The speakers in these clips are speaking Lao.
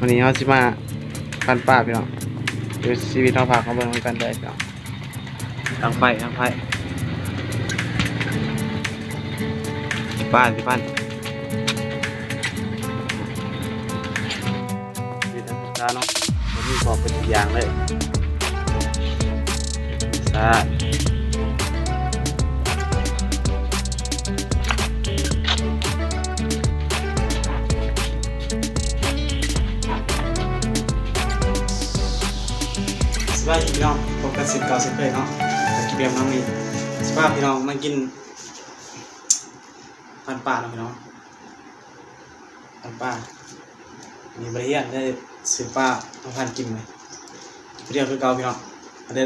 ວັນນີ້ເຮົາຊິມາພັນປາພີ່ນ້ອງ ຢູ່ຊີວິດເຮົາພາເຂົາເບິ່ງນຳກັນເດີພີ່ນ້ອງ. ດັງໄຟ ດັງໄຟ ຊິປານ ຊິປານ. ຊີວິດນັກສຶກສາເນາະ ບໍ່ມີຄວາມເປັນອີກຢ່າງເລີຍ ສາ. ສະບາຍດີພີ່ນ້ອງ ພົບກັນເຊັ່ນເກົ່າເຊັ່ນເຄີຍເນາະ ກັບຄລິບເດີມເນາະ. ມື້ນີ້ຊິພາພີ່ນ້ອງມາກິນພັນປາເນາະພີ່ນ້ອງ. ພັນປາ ມີບໍລິຫານໄດ້ຊື້ປາມາພັນກິນ ຜູ້ດຽວຄືເກົ່າພີ່ນ້ອງ. ມາເດີ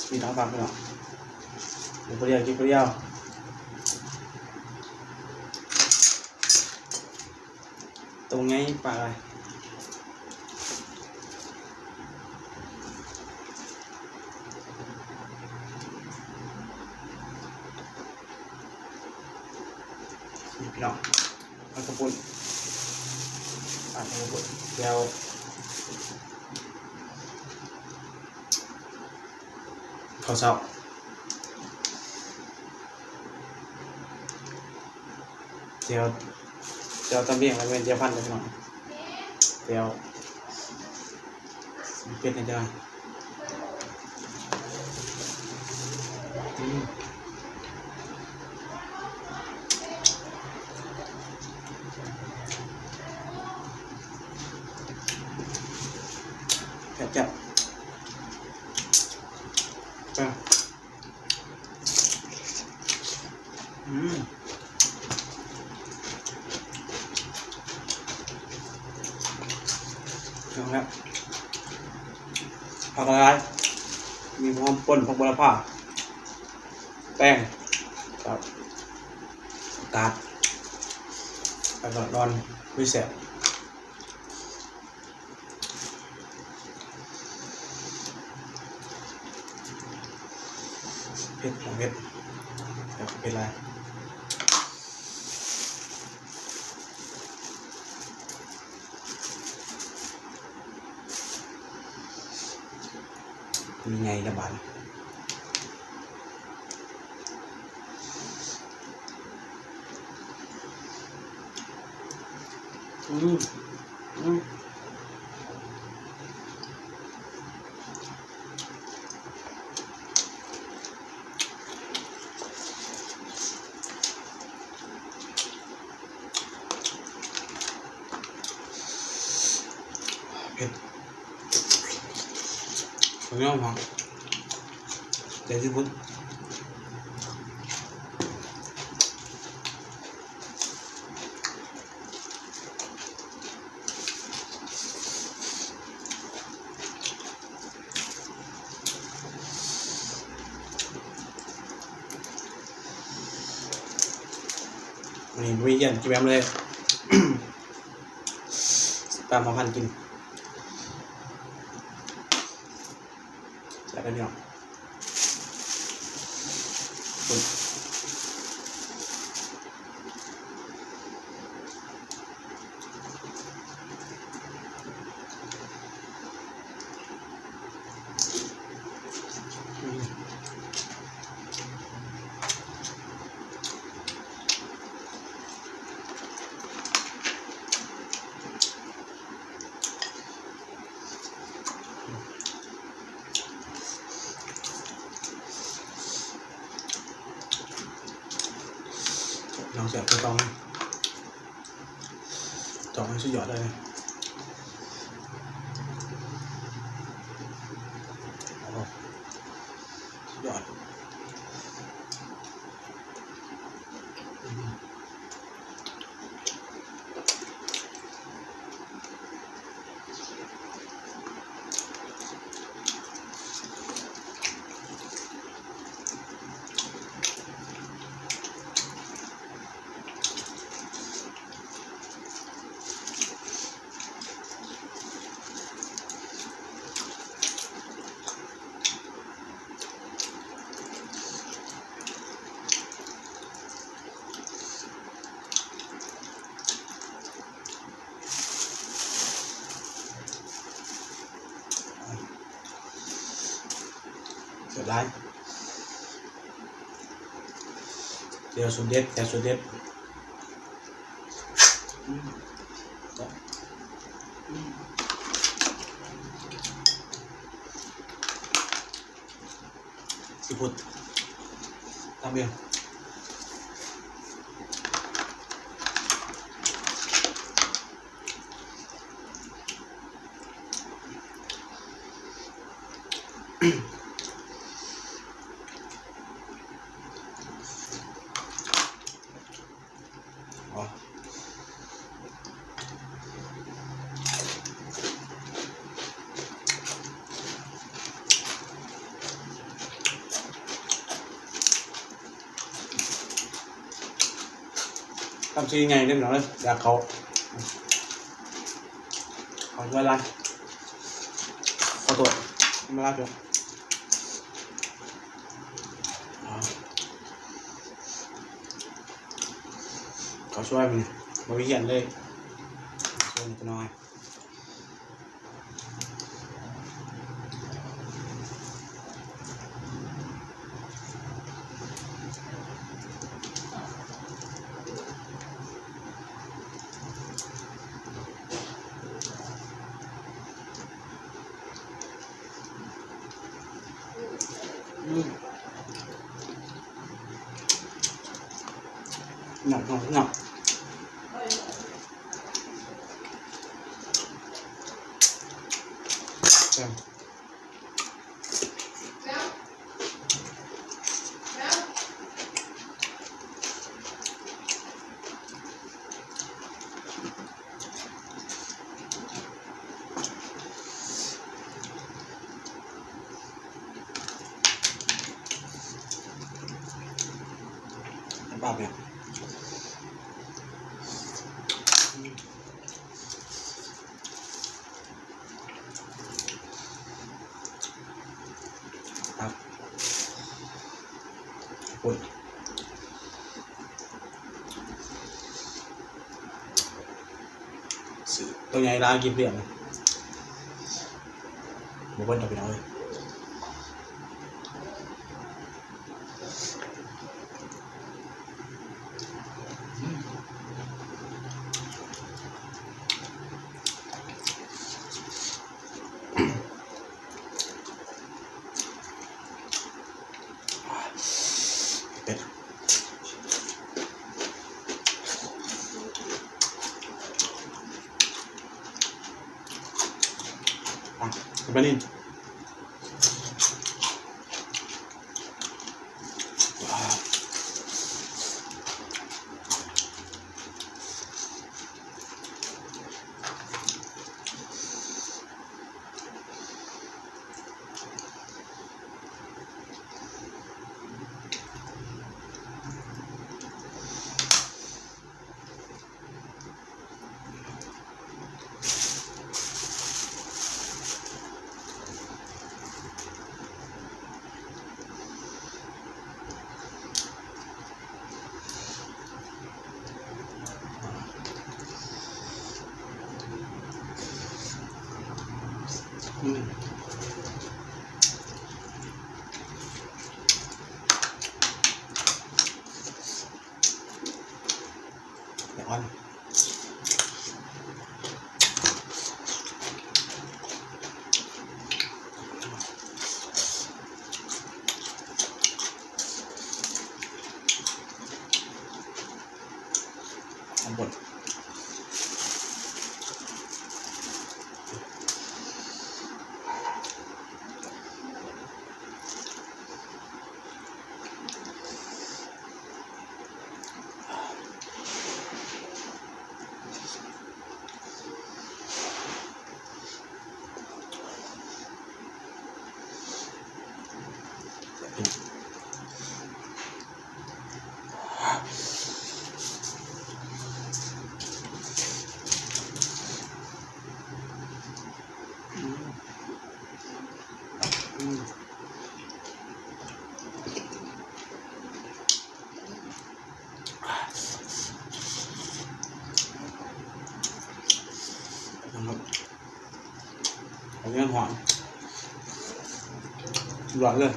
ມີນ້ອງຟັງພີ່ນ້ອງ ຢູ່ຜູ້ດຽວ ກິນຜູ້ດຽວ. ຕົງໃຫຍ່ປາກຫຼາຍ ນີ້ພີ່ນ້ອງ ມັນກະປຸ້ນ ປາກມັນກະປຸ້ນ ແຈ່ວ ເຂົ້າເຊົ້າ ແຈ່ວ ແຈ່ວຕຳບຽງ ແລ້ວແມ່ນແຈ່ວພັນເດີພີ່ນ້ອງ ແຈ່ວເຜັດແດ່ຈັກໜ້ອຍ. ອືມ ແຊບໆ ແຊບ. ອືມ ເອົາລະ ຜັກຫຼາຍໆ ມີຫອມປົ່ນ ຜັກໂຫລະພາ ແປ້ງ ກັບຜັກກາດ ແລ້ວກໍດອນ ອຸ້ຍ ແຊບ. ເຜັດ ເຜັດ ແບບເຜັດຫຼາຍ ມີໃຫຍ່ລະບາດ. ອືມ ອືມ ເຜັດ ເຂົ້າໜຽວຫອມ ໃຈທີ່ສຸດ. ມື້ນີ້ບໍ່ມີວຽກ ກິນແບບເລີຍ ຕາມມາພັນກິນ ແຊບເດີພີ່ນ້ອງ. ນ້ອງແຊບຄືເກົ່າ ຈອງໃຫ້ສຸດຍອດເລີຍ ໂອ້ ສຸດຍອດ. ອ ຫຼາຍ ແຈ່ວສູດເດັດ ແຈ່ວສູດເດັດ ອືມ ອືມ. ຊີຟູດ ຕຳເອງ ອໍ ຕຳຊີ້ໃຫຍ່ເດ້ພີ່ນ້ອງເອີຍ ຢາກເຂົ້າ ເຂົ້າຊ່ວຍຫຼາຍ ຂໍໂທດ ມາລາດເດີ. ເຂົ້າຊ່ວຍມື້ນີ້ ບໍ່ມີຮຽນເລີຍ ຊ່ວຍນິດໜ້ອຍ. ອືມ ຫຍັບ ຫຍັບ ຫຍັບ ແຊບ. ປາກເນຍ ອ່ະ ໂອ້ຍ ຊື້ໂຕໃຫຍ່ຫຼາຍ ກິນເບຍ ບໍ່ເບິດດອກ ພີ່ນ້ອງເອີຍ. ອ່ະ ໄປນີ້. ອືມ ແຕ່ອ່ອນ ຂອງບົດ. ອັນນີ້ຫອມ ຫຼວນເລີຍ.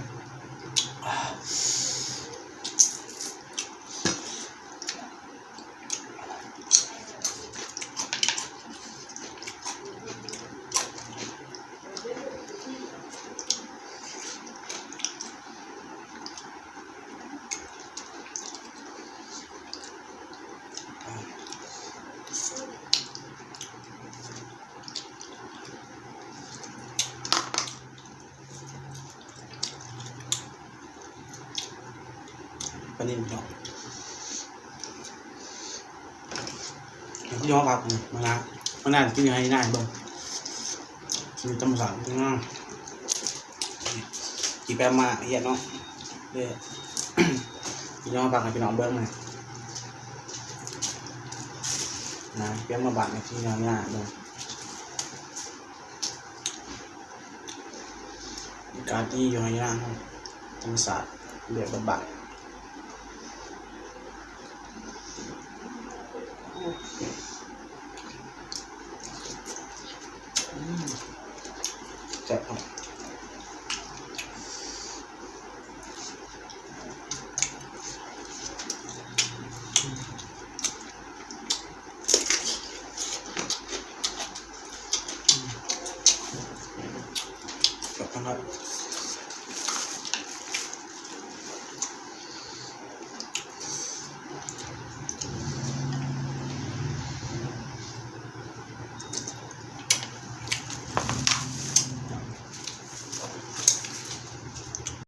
ອັນນີ້ເນາະ ທີ່ຫໍພັກນີ້ ມານາ ມານາກິນຢູ່ໄຮ່ນາເບິ່ງ ຊີວິດທຳມະຊາດເນາະ ທີ່ແປມມາຮຽນເນາະ ເດ້ ທີ່ຫໍພັກໃຫ້ພີ່ນ້ອງເບິ່ງນະ ນາ ແປມມາບ້ານທີ່ເຮົາເບິ່ງ. ອາກາດດີຢູ່ໄຮ່ນາເຮົາ ທຳມະຊາດແບບບ້ານໆ ອືມ ແຊບເນາະ.